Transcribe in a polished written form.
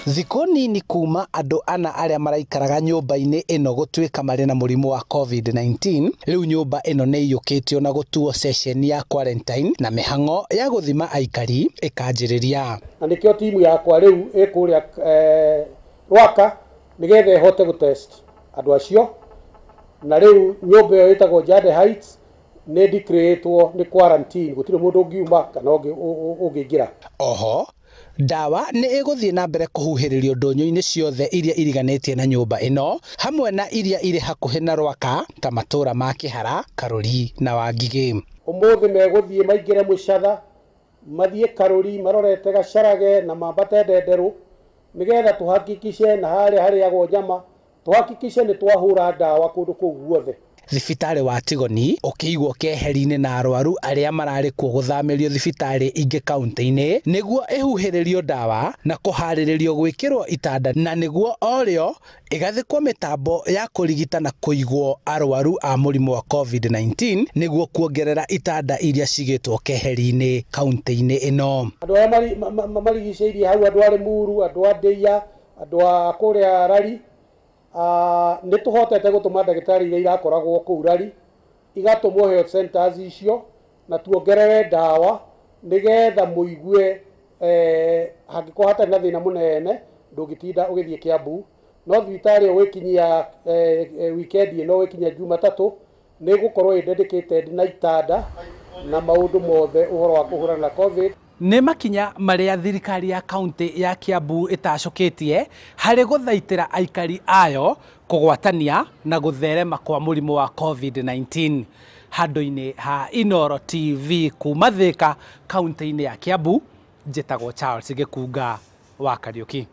Thikũ nini kuma andũ ana arĩa maraikaraga nyũmba-inĩ ĩno gũtuĩka marĩ na mũrimũ wa COVID-19, rĩu nyũmba ĩno nĩ ĩiyũkĩtio na gũtuo ceceni ya quarantine na mĩhang'o ya gũthima aikari ĩkanjĩrĩria. Na nĩkĩo timu yakwa rĩu ĩkũrĩa Rwaka nĩgetha ĩhote gũtest andũ acio. Na rĩu nyũmba ĩyo ĩtagwo Jade Heights nĩ declaretwo nĩ quarantine, gũtirĩ mũndũ ũngiuma kana ũngĩingĩra. Oho ndawa nĩ ĩgũthiĩ na mbere kũhuhĩrĩrio ndũnyũ-inĩ ciothe iria iriganĩtie na nyũmba ĩno hamwe na iria irĩ hakuhĩ na Rwaka ta matũra ma Kĩhara, Karũri na Wangigĩ. Ũmũthĩ megũthiĩ maingĩre Mũcatha, mathiĩ Karũri marorete Gacarage na mambate Ndenderũ nĩgetha tũhakikice na harĩa harĩagwo nyama tũhakikice nĩ twahũra ndawa kũndũ kũu guothe. Thibitarĩ wa Tigoni ũkĩigwo keheri-inĩ na arwaru arĩa mararĩ kuo gũthamĩrio thibitarĩ ingĩ kaunti-inĩ nĩguo ĩhuhĩrĩrio ndawa na kũharĩrĩrio gwĩkĩrwo itanda na nĩguo orĩo ĩgathĩkwo mĩtambo ya kũrigita na kũigwo arwaru a mũrimũ wa COVID-19 nĩguo kuongerera itanda iria cigĩtwo keheri-inĩ kaunti-inĩ ĩno. Andũ arĩa marigicĩirie hau, andũ a Limuru, andũ a Ndĩia, andũ a kũrĩa Rari, nĩ tũhotete gũtũma ndagĩtarĩ iria irakoragwo kũu Rari igatũmwo health centers icio na tuongerere ndawa nĩgetha mũigue hangĩkorwo hatarĩ na thĩna mũnene ndũngĩtinda ũgĩthiĩ Kiambu. No thibitarĩ ĩyo gwĩkinyia weekend ĩno, gwĩkinyia Jumatatũ nĩ ĩgũkorwo ĩ dedicated na itanda na maũndũ mothe ũhoro wa kũhũrana na COVID. Nĩ makinya marĩa thirikari ya kaunti ya Kiambu ĩtacũkĩtie harĩ gũthaitĩra aikari ayo kũgwatania na gũtherema kwa mũrimũ wa COVID-19. Handũ-inĩ ha Inooro TV kuma Thika kaunti-inĩ ya Kiambu, njĩtagwo Charles Gĩkunga wa Kariũki.